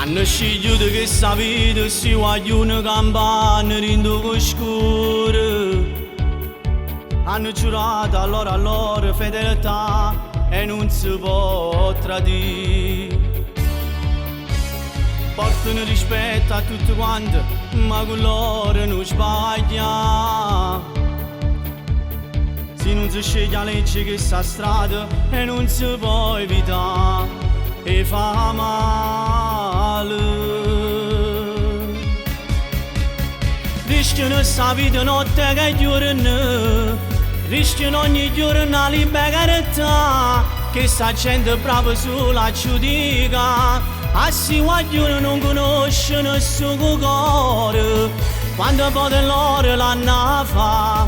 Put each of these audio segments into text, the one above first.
Hanno scegliuto che sta vita si guaglione campano dint' 'o scuro. Hanno giurato allora a loro fedeltà e nun si può tradire. Portano rispetto a tutti quanti, ma con loro non sbaglia. Se non si sceglie la legge che sta strada e non si può evitare e fa male. Rischiano sta vita notte che giorno, rischiano ogni giorno la libertà, che sta gente brava sulla giudica, a si guaglione non conosce nessun cuore, quando poi loro l'hanno fa,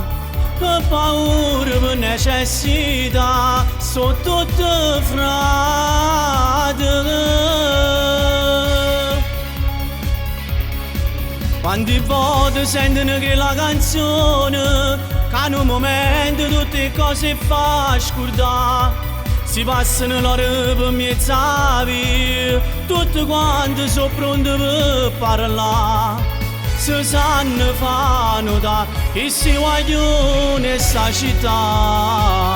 per paura, per necessità, sono tutte frate. Quando volte sentono che la canzone, che in un momento tutte cose fa scordare, si passano l'ora per mezza via, tutte quante sono pronte per parlare. Si sanno fanno da e si vogliono sta città.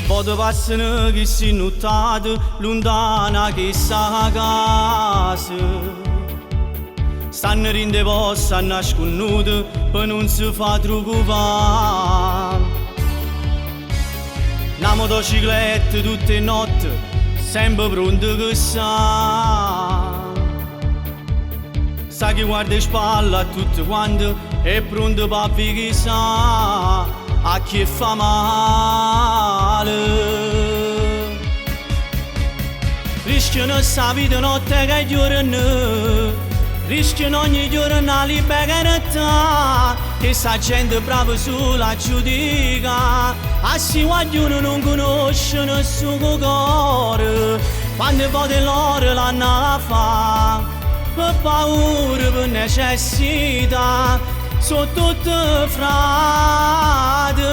Poi passano che si nottate lontana che sa casa. Stanno rinde possa nascondute per non si fa trovare. La motocicletta tutte notte, sempre pronta che sa. Sa che guarda e spalla a tutte quante, è pronto per chi sa a chi fa male. Rischiano sta vita notte che giorno, rischiano ogni giorno la libertà, che sta gente brava sulla giudica, a si guaglione non conosce nessun cuore, quando poi loro l'hanno fa, per paura, per necessità, sono tutte frate.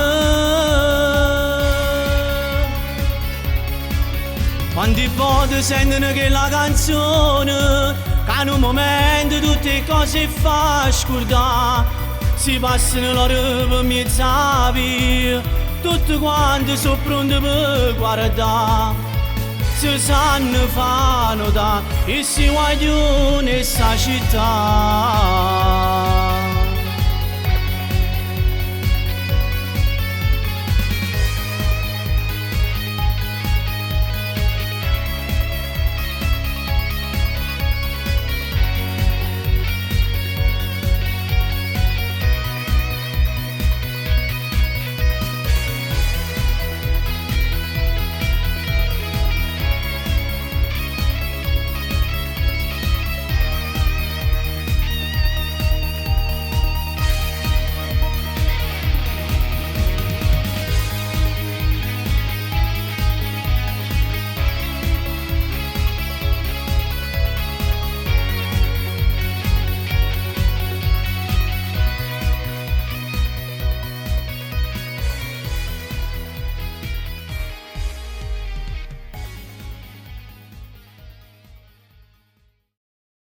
Quando volte sentono che la canzone, che in un momento tutte cose fa scordare, si passano l'ora per mezza via, tutte quante sono pronte per guardare. Si sanno fanno da e si vogliono sta città.